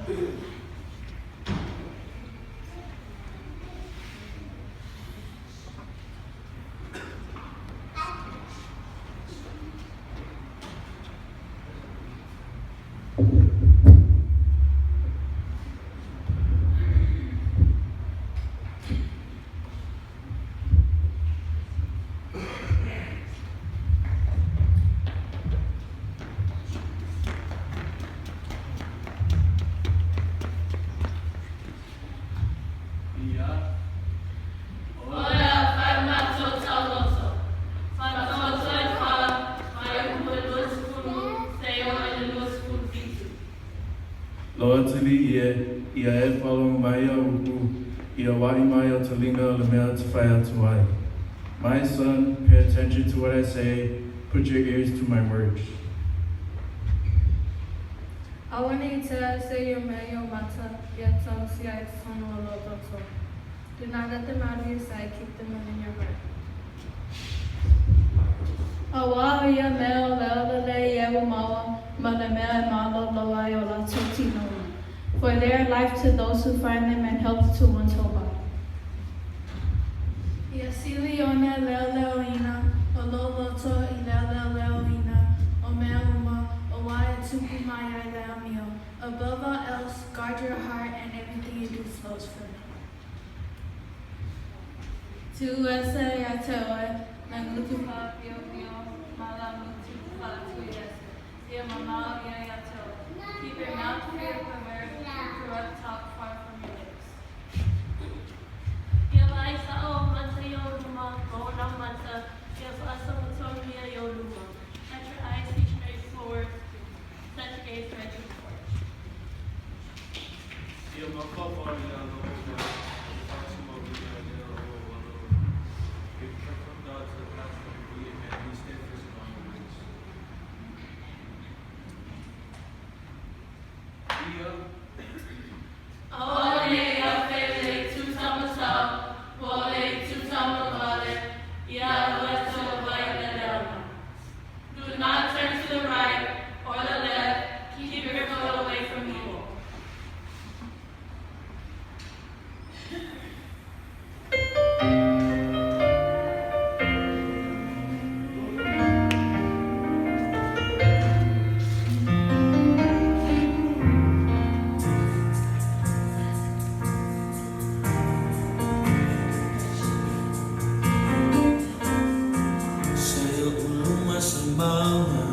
Ia. Lo atili ie, ia e faalogo mai iau upu, ia waʻi mai o ta lima i le mea ou te fai atu ai. My son, pay attention to what I say, put your ears to my words. Aua ne i tea ese ia mea i ou mata, ia talosia ai i totonu o lou loto. Do not let them out of your sight, keep them within your heart. Auā o ia mea o leo lelei e ua maua ma le mea e mālōlō ai o lātou kinoʻu. For they are life to those who find them and health to one's whole body. Ia sili ona leoleoina o lou loto i leoleoleoina o mea uma, auā e tupu mai ai le amio. Above all else, guard your heart, and everything you do flows from it. Tuu ese ia te oe le gutu haapiopio ma la mutu faatuiese, ia mamao ia ia te oe. Keep your mouth free of pervert, corrupt talk far from your lips. Ia vaai sao o mata i ou luma, ma o nā mata, ia faasagatonu ia i ou luma. Let your eyes see straight forward, set your gaze directly forward. Ia mafaufau ia alofa mai, e faatumau ia lea o lou alofa. Give from God to the paths of the wicked and be steadfast in all your ways. Ia. Aole ia fele i tutamasau, po o le i tutamalevale, ia oe to vai le leona. Do not turn to the right or the left, keep your foot away from evil. Se uluma se mauna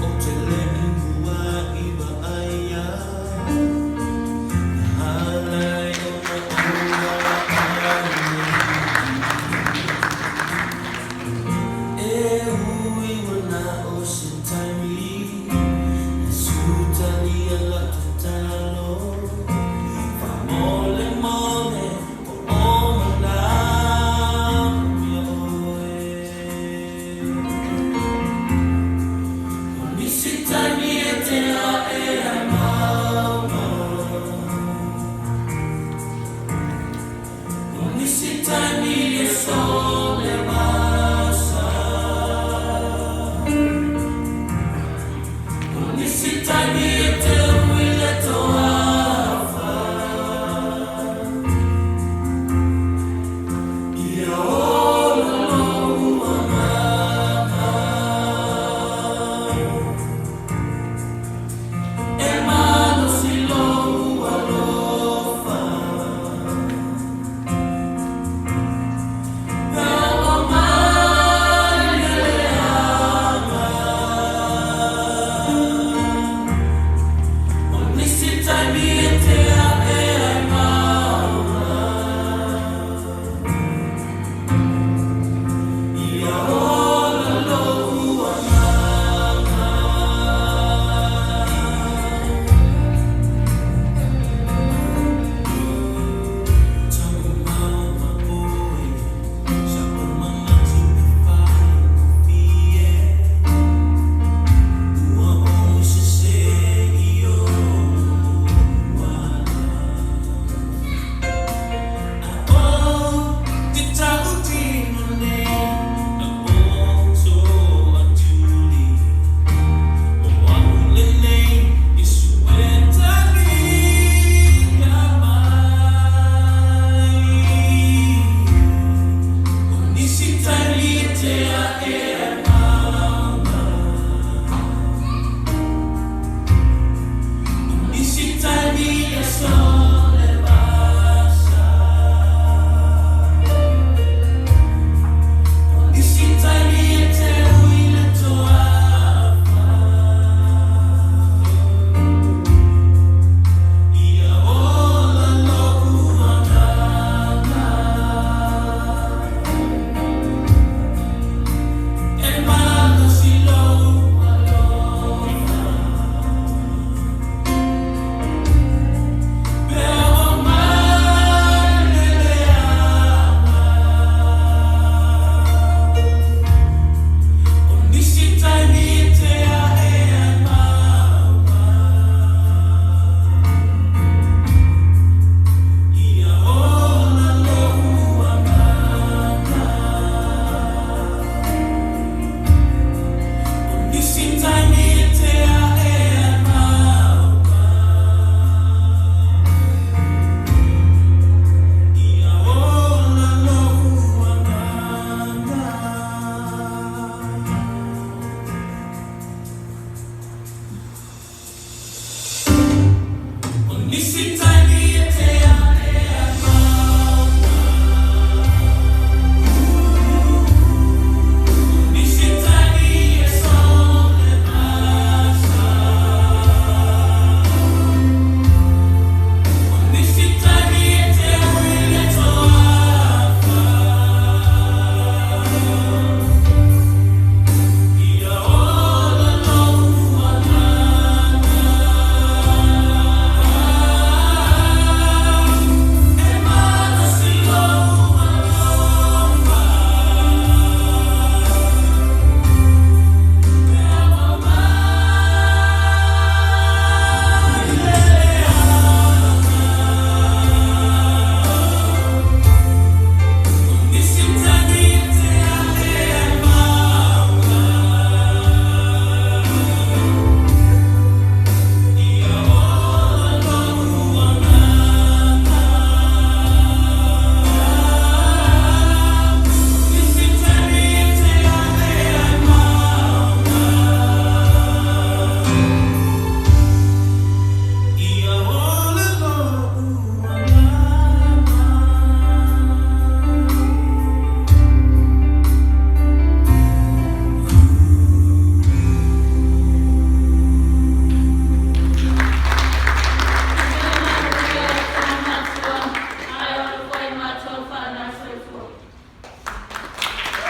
o te le i mua i vaai ai Na halai o na ola ai E ui wana o se taimi E sutalia la tatalo Fa'amole mole o o manaomia oe O nisi taimi e te a'e ai mauga O nisi taimi e sole masa O nisi taimi e te ui le toafa Ia ola lou agaga E malosi lou alofa Pe o mai le leaga. Nisi.